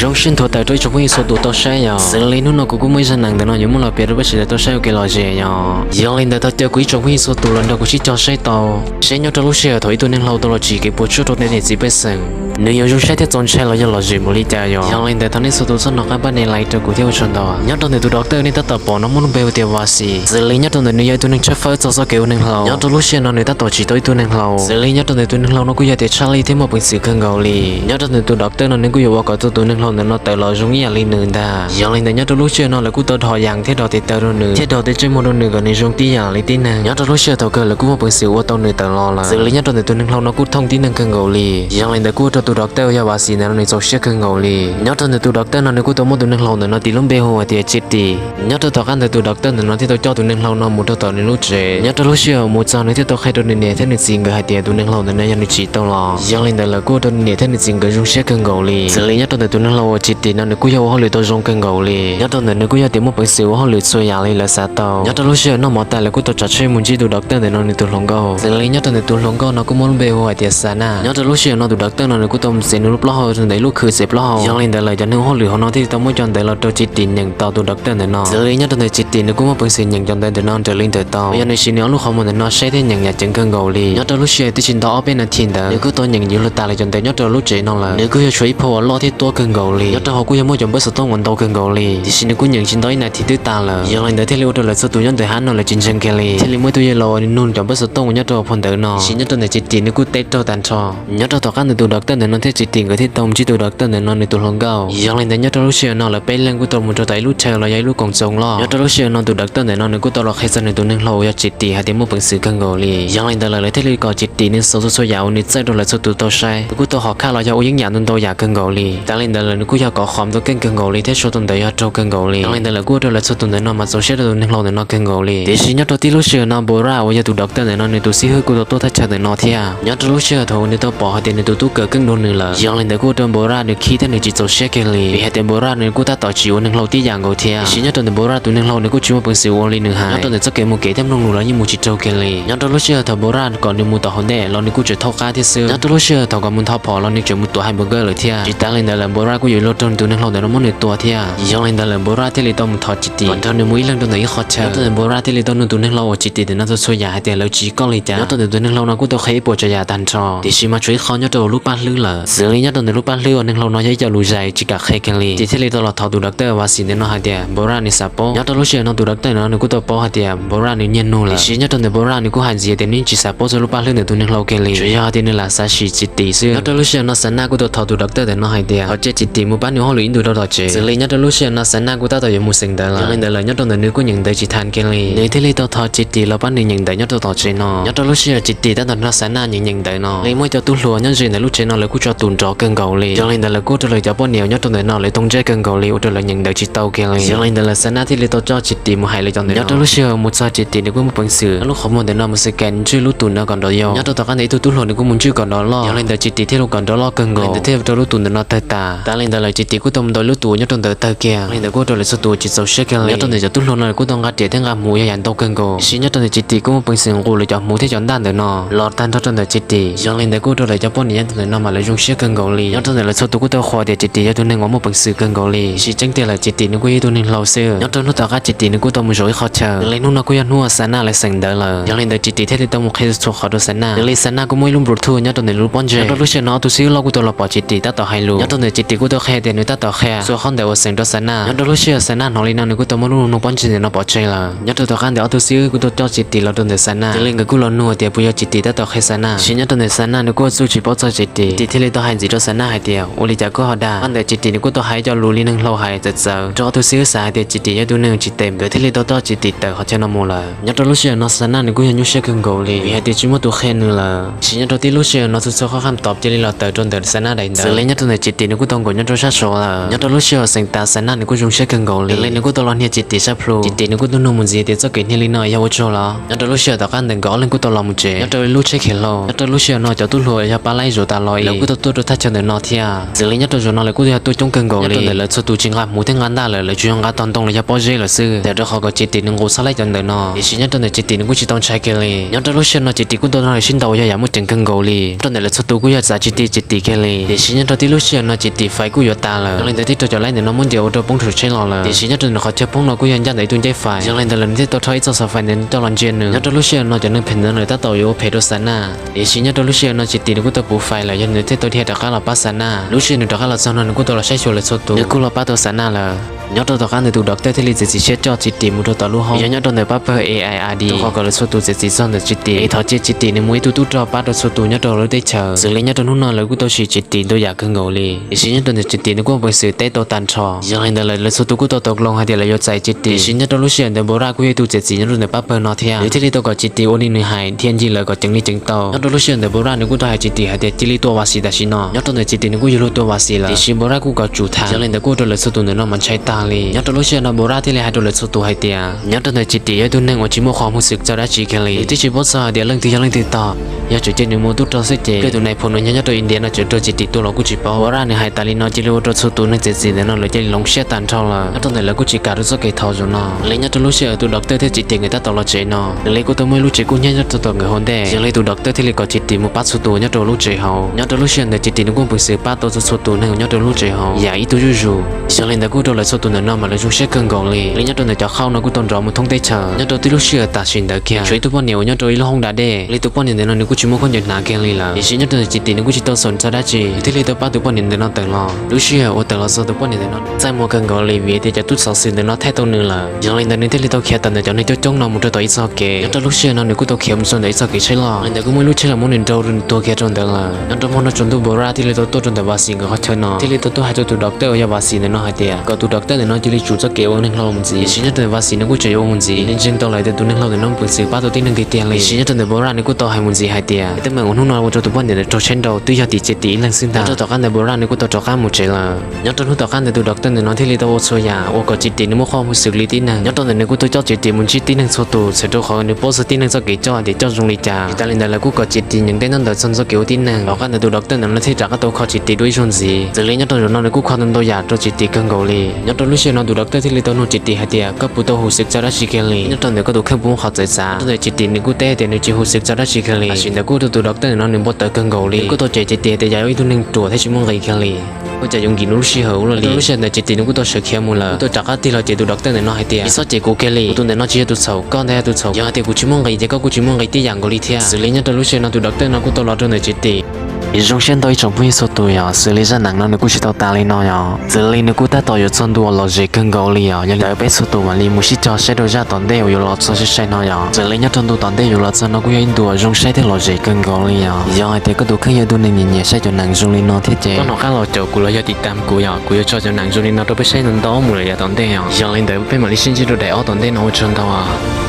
Zoo siab nthuav tawm rau ib tsoom phooj ywg txhua tus tau saib yom. Xws li hnub no kuv kuj muaj ib zaj neeg ntawm no yuav muab los piav rau peb sawv daws tau saib ua kev lom zem yom. Yog li ntawd thov caw kuv ib tsoom phooj ywg txhua tus los nrog kuv sib cog saib tau, seb nyob rau lub sij hawm thaum ib tug neeg hlau tau los tsim kev puas tsuaj rau tej niam txiv pej xeem, nws yuav zoo saib thiab txaus ntshai los yog lom zem npaum li cas yom. Yog li ntawd thov nej txhua tus txhob hnov qab npaj ne lais rau kuv thiab ua tsaug ntau. Nyob rau ntawm tus doctor nej tab tom pom no muaj lub npe hu tias Vas Xis. Xws li nyob rau ntawm nws yog ib tug neeg tshawb fawb txog txoj kev ua neeg hlau. Nyob rau lub sij hawm no nws tab tom tsim tau ib tug neeg hlau. Xws li nyob rau ntawm tus neeg hlau no kuj yog tias tshaj lij thiab muaj peev xwm kawg nkaus li. Nyob rau ntawm tus doctor no nws kuj yuav ua kom tau tus neeg hlau ntawm no tawm los zoo ib yam li nws ntag. Yog li ntawd nyob rau lub sij hawm no lawv kuj tau dhos yas thiab dhos tes taw rau nws thiab dhos tej tsiaj muag rau nws kom nws zoo tib yam li tib neeg. Nyob rau lub sij hawm thaum kawg lawv kuj muaj peev xwm ua tau nws tawm los lawm. Xws li nyob rau ntawm tus neeg hlau no kuj thooj tib neeg kawg nkaus li. Yog li ntawd kuj ua rau tus doctor yog Vas Xis ntawm no nws txaus siab kawg nkaus li. Nyob rau ntawm tus doctor no nws kuj tau muab tus neeg hlau ntawm no tis lub npe hu hais tias Tsis Tim. Nyob rau tom qab ntawd tus doctor ntawm no thiaj tau coj tus neeg hlau no mus rau tom nws lub tsev. Nyob rau lub sij hawm mus txog nws thiaj tau qhia rau nws niam thiab nws txiv nkawd hais tias tus neeg hlau ntawm no yog nws tsim tau los. Yog li ntawd lawv kuj ua rau nws niam thiab nws txiv nkawd zoo siab kawg nkaus li. Xws li nyob rau ntawm tus neeg hlau uas Tsis Tim no nws kuj yog ua hauj lwm tau zoo kawg nkaus li. Nyob rau ntawm nws kuj yog tias muaj peev xwm ua hauj lwm txhua yam li lawv xav tau. Nyob rau lub sij hawm noj mov tas lawv kuj tau tsav tsheb mus ntsib tus doctor ntawm no nws tus hluas nkauj. Xws li nyob rau ntawm tus hluas nkauj no kuj muaj lub npe hu hais tias Xas Naj. Nyob rau lub sij hawm no tus doctor no nws kuj tau mus txiav nws lub plaub hau rau ntawm ib lub khw txiav plaub hau. Yog li ntawd lawv cov neeg ua hauj lwm hauv no thiaj li tau muab cov ntawd los rau Tsis Tim nyeem tos tus doctor ntawm no. Xws li nyob rau ntawm Tsis Tim nws kuj muaj peev xwm nyeem cov ntawv ntawm no raws li ntawd tau, yog nws siv nws ob lub qhov muag ntawm no saib thiab nyeem yam ceev kawg nkaus li. Nyob rau lub sij hawm twb tsis nto ob peb nas this ntawd nws kuj tau nyeem yuav luag tas li cov ntawv nyob rau lub tsev no lawm. Nws kuj yog tshuav ib phau uas loj thiab tuab kawg nkaus li, nyob rau hauv kuj yog muaj cov npawb xov tooj uas ntau kawg nkaus li, tiam sis nws kuj nyeem tsis nto ib nas this twb tas lawm. Yog li ntawd thiaj li ua rau lawv txhua tus nyob ntawm hab no lawv tsis ntseeg kiag li, thiaj li muaj ib tug yawg laus uas nws nug cov npawb xov tooj uas nyob rau phau ntawv no. Tiam sis nyob rau ntawm Tsis Tim nws kuj teb raug tag nrho. Nyob rau tom qab ntawd tus doctor ntawm no thiab Tsis Tim nkawd thiaj tau mus ntsib tus doctor ntawm no nws tus hluas nkauj. Yog li ntawd nyob rau lub sij hawm no lawv peb leeg kuj tau mus rau tom ib lub chaw los yog ib lub koom txoos loj. Nyob rau lub sij hawm no tus doctor ntawm no nws kuj tau los qhia txog nws tus neeg hlau uas yog Tsis Tim hais tias muaj peev xwm kawg nkaus li. Yog li ntawd lawv thiaj li kom Tsis Tim nws xaus txhua txhua yam uas nws txawj rau lawv txhua tus tau saib. Nws kuj tau hom khaj los yog ua yeeb yam ntau ntau yam kawg nkaus li. Tas li ntawd lawv nws kuj yog kom qhov ntau keej kawg nkaus li thiab sau tau ntawv yog raug kawg nkaus li. Yog li ntawd lawv kuj ua rau lawv txhua tus ntawm no mas txaus siab rau tus neeg hlau ntawm no kawg nkaus li. Tiam sis nyob rau tib lub sij hawm no Npau Raj uas yog tus doctor ntawm no nws tus xib hwb kuj tau tuaj thaj chaw ntawm no thiab. Nyob rau lub sij hawm thaum uas nws tau pom hais tias nws tus tub kawm keej dua nws lawm, yog li ntawd kuj ua rau Npau Raj nws khib thiab nws tsis txaus siab kiag li, vim hais tias Npau Raj nws kuj tab tom tsis ua neeg hlau tib yam nkaus thiab. Tiam sis nyob rau ntawm Npau Raj tus neeg hlau nws kuj tsis muaj peev xwm ua li nws hais. Nyob rau ntawm txoj kev mus kev thiab mloog lus los yeej mus tsis raug kiag li. Nyob rau lub sij hawm thaum Npau Raj kom nws mus tom hauv ntej los nws kuj tseem thaub qab thiab xwb. Nyob rau lub sij hawm thaum kom mus nthos phom los nws tseem mus tuav hamburger lawm thiab. Tsis tas li ntawd lawm Npau Raj kuj yuav luag raug nws tus neeg hlau ntawm no muab nws tua thiab. Yog li ntawd lawm Npau Raj thiaj li tau mus thov Tsis Tim kom nrog nws mus ib leeg rau ntawm ib qhov chaw. Nyob rau ntawm Npau Raj thiaj li tau nug tus neeg hlau uas Tsis Tim ntawm no txhua txhua yam hais tias lawv tsis koj li cas. Nyob rau ntawm tus neeg hlau no kuj tau qhia ib puas tsav yam tag nrho, tiam sis mas tshuav ib qho nyob rau lub paj hlwb lawm. Xws li nyob rau ntawm lub paj hlwb uas neeg hlau no yog ib co lus zais tsis kam qhia kiag li, Tsis Tim thiaj li tau los thov tus doctor Vas Xis ntawm no hais tias Npau Raj nws xav paub. Nyob rau lub sij hawm no tus doctor ntawm no nws kuj tau paub hais tias Npau Raj nws nyiag nug lawm, tiam sis nyob rau ntawm Npau Raj nws kuj hais ntxiv tias nws yeej tsis xav paub txog lub paj hlwb ntawm tus neeg hlau kiag li, tsuas yog hais tias nws lam xav sim Tsis Tim xwb. Nyob rau lub sij hawm no Xas Naj kuj tau thov tus doctor ntawm no hais tias thov cia Tsis Tim mus pab nws ua hauj lwm ib ntus rau tom tsev. Xws li nyob rau lub sij hawm no Xas Naj kuj tab tom yuav mus xeem ntawv lawm, yog li ntawd lawm nyob rau ntawm nws kuj nyeem ntawv tsis tag kiag li, nws thiaj li tau thov Tsis Tim los pab nws nyeem ntawv nyob rau tom tsev no. Nyob rau lub sij hawm Tsis Tim tab tom nrog Xas Naj nyeem nyeem ntawv no, li muaj cov tub hluas nyob ze ntawm lub tsev no lawv kuj tso tus nrov kawg nkaus li. Yog li ntawd lawv kuj ua rau lawv cov poj niam uas nyob rau ntawm no lawv too ntsej kawg nkaus li, ua rau lawv nyeem ntawv tsis tau kiag li. Yog li ntawd lawm Xas Naj thiaj li tau coj Tsis Tim mus hais lawv cov ntawv no. Nyob rau lub sij hawm mus txog Tsis Tim nws kuj muaj peev xwm muab lub qhov muag ntawm no mus scan ntswj lub tus ntawd kom nrov yau. Nyob rau tom qab ntawd ib tug tub hluas nws kuj mus ntswj kom nrov loj, yog li ntawd Tsis Tim thiaj li kom nrov loj kawg nkaus, li ntawd thiaj ua rau lub tus ntawm no tawg tas. Tas li ntawd lawm Tsis Tim kuj tau mus ntaus lub tus nyob rau ntawd tawg kiag, li ntawd kuj ua rau lawv txhua tus tsis txaus siab kiag li. Nyob rau ntawm cov tub hluas no lawv kuj tau nqa riam thiab nqa hmuv yog yam ntau kawg nkaus, tiam sis nyob rau ntawm Tsis Tim kuj muaj peev xwm nqus lawv cov hmuv thiab cov ntaj ntawm no los tag nrho rau ntawm Tsis Tim. Yog li ntawd kuj ua rau lawv cov poj niam nyob rau ntawm no mas lawv zoo siab kawg nkaus li. Nyob rau ntawm lawv txhua tus kuj tau qhuas tias Tsis Tim yog tus neeg uas muaj peev xwm kawg nkaus li, tiam sis tseeb tiag lawm Tsis Tim nws kuj yog ib tug neeg hlau xwb. Nyob rau hnub tom qab Tsis Tim nws kuj tau mus zaum ib qho chaw, li hnub no kuj yog hnub uas Xas Naj lawv xeem ntawv lawm. Yog li ntawd Tsis Tim thiaj li tau mus qhia txhua qhov rau Xas Naj. Yog li Xas Naj kuj muaj ib lub Bluetooth nyob rau ntawm lub pob ntseg. Nyob rau lub sij hawm no ob tug xib hwb loj kuj tau los pom Tsis Tim tab tom hais lus. Nyob rau ntawm Tsis Tim kuj tau qhia tias nws tab tom qhia txhua qhov ntawm uas xeem rau Xas Naj. Nyob rau lub sij hawm Xas Naj hnov li no nws kuj tau muab lub nug pob ntseg ntawm no pov tseg lawm. Nyob rau tom qab ntawd ob tug xib hwb kuj tau coj Tsis Tim los rau ntawm Xas Naj, thiaj li nkawd kuj los nug tias puas yog Tsis Tim tab tom qhia Xas Naj. Tiam sis nyob rau ntawm Xas Naj nws kuj txuj tsis paub txog Tsis Tim, Tsis Tim thiaj li tau hais ntxiv rau Xas Naj hais tias ua li cas koj ho dag. Tom qab ntawd Tsis Tim nws kuj tau hais ib co lus li neeg hlau hais txawv txawv rau ob tug xib hwb xav hais tias Tsis Tim yog ib tug neeg tsis tes, nkawd thiaj li tau coj Tsis Tim tawm qhov chaw no mus lawm. Nyob rau lub sij hawm no Xas Naj nws kuj yog nyuaj siab kawg nkaus li vim hais tias tsis muaj tus qhia nws lawm. Tiam sis nyob rau tib lub sij hawm no txhua txhua qhov qab tob cia li los tawm rau ntawm Xas Naj daim ntawv. Xws li nyob rau ntawm Tsis Tim nws kuj tau nkaum nyob rau sab saud lawm. Nyob rau lub sij hawm xeem tas Xas Naj nws kuj zoo siab kawg nkaus li, li nws kuj tau los hnia Tsis Tim sab plhu. Tsis Tim nws kuj tau nug mus ntxiv tias txoj kev hnia li no yog ua tsaug los. Nyob rau lub sij hawm tom qab ntawd nkawd ob leeg kuj tau los mus tsev. Nyob rau lub tsheb khiav hlau, nyob rau lub sij hawm no cov tub hluas yog pab laib zaum tas los lawv kuj tau tuaj rau thaj chaw ntawm no thiab. Xws li nyob rau zaum no lawv kuj yog tuaj coob kawg nkaus li, nyob rau ntawm lawv txhua tus tsis nqa hmuv thiab nqa ntaj lawm, lawv tsuas yog nqa tog ntoo los yog pob zeb lawm xwb, tawm rau qhov kom Tsis Tim nws nqus txhaj laib cov ntawm no. Tiam sis nyob rau ntawm Tsis Tim nws kuj tsis tau ntshai kiag li. Nyob rau lub sij hawm no Tsis Tim kuj tau nrog lawv sib ntaus yog yam muaj ceem kawg nkaus li. Nyob rau ntawm lawv txhua tus kuj yog txav tsis ti Tsis Tim kiag li. Tiam sis nyob rau tib lub sij hawm no Tsis Tim faib kuj yuav tas lawm. Yog li ntawd thiaj raug cov laib ntawm no muab ntiav ua rau poob rau tsheb los lawm. Tiam sis nyob rau nws qhov chaw poob no kuj yog ncaj ntawm ib tug ncej fais. Yog li ntawd lawv thiaj tau rhaub ib txoj xov fais ntawd coj los ntsia nws. Nyob rau lub sij hawm no cov neeg phem ntawd lawv tab tom yuav ua phem rau Xav Naj. Tiam sis nyob rau lub sij hawm no Tsis Tim nws kuj tau puv fais lawm, yog nws thiaj tau dhia rov qab los pab Xav Naj. Lub sij hawm nws rov qab los txog no nws kuj tau los saib xyuas lawv txhua tus, nws kuj los pab tau Xav Naj lawm. Nyob rau tom qab ntawd tus doctor thiaj li txiav txim siab coj Tsis Tim mus rau tom lub hoob, yog nyob rau ntawm pab pawg A I R D, rau qhov kom lawv txhua tus txiav txim txog ntawm Tsis Tim, es thov cia Tsis Tim nws mus ib tug tub rog pab rau txhua tus nyob rau lub teb chaws. Xws li nyob rau hnub no lawv kuj tau siv Tsis Tim ntau yam kawg nkaus li. Tiam sis nyob rau ntawm Tsis Tim nws kuj muaj peev xwm teb tau tag nrho. Yog li ntawd lawv txhua tus kuj tau tau loog hais tias lawv yuav txais Tsis Tim. Tiam sis nyob rau lub sij hawm ntawd Npau Raj kuj yog ib tug txiav txim nyob rau ntawm pab pawg no thiab, nws thiaj li tau kom Tsis Tim ua li nws hais thiab ncig lawv kom ceev li ceev tau. Nyob rau lub sij hawm ntawd Npau Raj nws kuj tau hais Tsis Tim hais tias cia li tua Vas Xis tam sim no. Nyob rau ntawm Tsis Tim nws kuj yuav luag tua Vas Xis lawm, tiam sis Npau Raj kuj kom tsum tham. Yog li ntawd kuj ua rau lawv txhua tus ntawm no mas ntshai tag li. Nyob rau lub sij hawm no Npau Raj thiaj li hais rau lawv txhua tus hais tias nyob rau ntawm Tsis Tim yog ib tug neeg uas tsis muaj qhov muag xwm txog dab tsi kiag li, nws twb tsis paub txog hais tias leej twg yog leej twg tog. Yog tseem cia nws mus tub rog xwb ces peb tus nais phoo no nyob nyob rau India no tseem raug Tsis Tim tua los kuj tsis paub. Npau Raj nws hais tas li no cia li ua rau txhua tus neeg txiav txim ntawm no lawv cia li hloov siab tag nrho lawm. Nyob rau ntawm lawv kuj tsis kam rau txoj kev thov zaum no. Yog li nyob rau lub sij hawm tus doctor thiab Tsis Tim nkawd tab tom los tsev no, nws li kuj tau muaj ib lub tsev kub hnyiab nyob rau tom nkawd hauv ntej. Yog li tus doctor thiaj li kom Tsis Tim mus pab txhua tus nyob rau lub tsev hauv. Nyob rau lub sij hawm ntawd Tsis Tim nws kuj muaj peev xwm pab tau txhua txhua tus neeg nyob rau lub tsev hauv yam ib tug zuj zus. Yog li ntawd kuj ua rau lawv txhua tus ntawm no mas lawv zoo siab kawg nkaus li. Li nyob rau ntawm cov qhauj no kuj tau nrov mus thoob teb chaws. Nyob rau tib lub sij hawm tam sim ntawd kiag tshuav ib tug poj niam uas nyob rau ib lub hoob da dej. Li tus poj niam ntawm no nws kuj tsis muaj khaub ncaws hnav kiag li lawm, tiam sis nyob rau ntawm Tsis Tim nws kuj tsis tau xav txog dab tsi, nws thiaj li tau pab tus poj niam ntawm no tawm los. Lub sij hawm uas tawm los txog tus poj niam ntawm no txaj muag kawg nkaus li vim tias cov tub xov xwm ntawm no thaij tau nws lawm. Yog li ntawd nws thiaj li tau khiav tawm ntawm cov neeg coob coob no mus rau tom ib txoj kev. Nyob rau lub sij hawm no nws kuj tau khiav mus rau ntawm ib txoj kev tsheb loj. Li ntawd kuj muaj ib lub tsheb los muab nws nrau rau nws tuag kiag rau ntawd lawm. Nyob rau hmo no tsaus ntuj Npau Raj thiaj li tau tuaj rau ntawm Vas Xis nkawd qhov chaw no, thiaj li tau tuaj hais rau tus doctor uas yog Vas Xis ntawm no hais tias kom tus doctor ntawm no cia li tsum txoj kev ua neeg hlo mus ntxiv. Tiam sis nyob rau ntawm Vas Xis nws kuj tseem yuav ua mus ntxiv, nws ntseeg tau lawm tias tus neeg hlau ntawm no muaj peev xwm pab tau tib neeg tiag tiag li. Tiam sis nyob rau ntawm Npau Raj nws kuj tau hais mus ntxiv hais tias teeb meem uas hnub no ua rau tus poj niam ntawd raug tsheb nrau twb yog tim Tsis Tim ib leeg xwb ntag. Nyob rau tom qab ntawd Npau Raj nws kuj tau rov qab mus tsev lawm. Nyob rau hnub tom qab ntawd tus doctor ntawm no thiaj li tau ua txhua yam uas kom Tsis Tim nws muaj qhov muag xwm li tib neeg. Nyob rau ntawm nws kuj tau coj Tsis Tim mus ntsib tib neeg txhua tus txhawm rau qhov nws paub txog tib neeg txoj kev coj tias coj zoo li cas. Tsis tas li ntawd lawv kuj kom Tsis Tim nyeem ntej ntaub ntawv txog txoj kev ua tib neeg. Tom qab ntawd tus doctor ntawm no thiaj rov qab tau kho Tsis Tim dua ib zaug ntxiv. Txawm li nyob rau zaum no nws kuj kho tau ntau yam rau Tsis Tim kawg nkaus li. Nyob rau lub sij hawm no tus doctor thiaj li tau nug Tsis Tim hais tias koj puas tau hu xwm txog dab tsi kiag li? Nyob rau ntawm koj tus kheej puas muaj qhov txawv xav? Nyob rau ntawm Tsis Tim nws kuj teb tias nws tsis hu xwm txog dab tsi kiag li. Tam sim ntawd kuj ua rau tus doctor ntawm no nws npau taws kawg nkaus li. Nws kuj tau cem Tsis Tim tias yog ib tug neeg ruam thiab tsis muaj nqis kiag li. Ua cas yuav nkim nws lub sij hawm ua luaj li. Lub sij hawm ntawd Tsis Tim nws kuj tau sawv khiav mus lawm, kuj tau rov qab tig los cem tus doctor ntawm no hais tias tsis txhob cem kuv kiag li, kuv tus ntawm no tsis yog tus txhaum, koj ntag yog tus txhaum. Yog hais tias kuv tsis muaj nqis ces koj kuj tsis muaj nqis tib yam nkaus li thiab. Xws li nyob rau lub sij hawm no tus doctor no kuj tau los rau ntawm Tsis Tim. Zoo siab ntau ib tsoom phooj ywg txhua tus yom, xws li zaj neeg no nws kuj tsis tau tas li no yom, txawm li nws kuj tab tom yuav txog ntua lom zem kawg nkaus li yom. Yog li ntawd peb txhua tus mam li mus sib cog saib rau zaj tom ntej uas yuav los txog sai sai no yom. Txawm li nyob rau ntu tom ntej yuav los txog no kuj yog ib ntu uas zoo saib thiab lom zem kawg nkaus li yom. Yog hais tias koj tus kheej yog tus neeg nyiam nyiam saib cov neeg zoo li no thiab ces koj hnov qab los caum kuv los yog tim tam kuv yom, kuv yuav tso cov neeg zoo li no rau peb saib ntau ntau mus lawm yav tom ntej yom. Yog li ntawd peb mam li sib ntsib rau daim ob tom ntej no, ua tsaug ntau.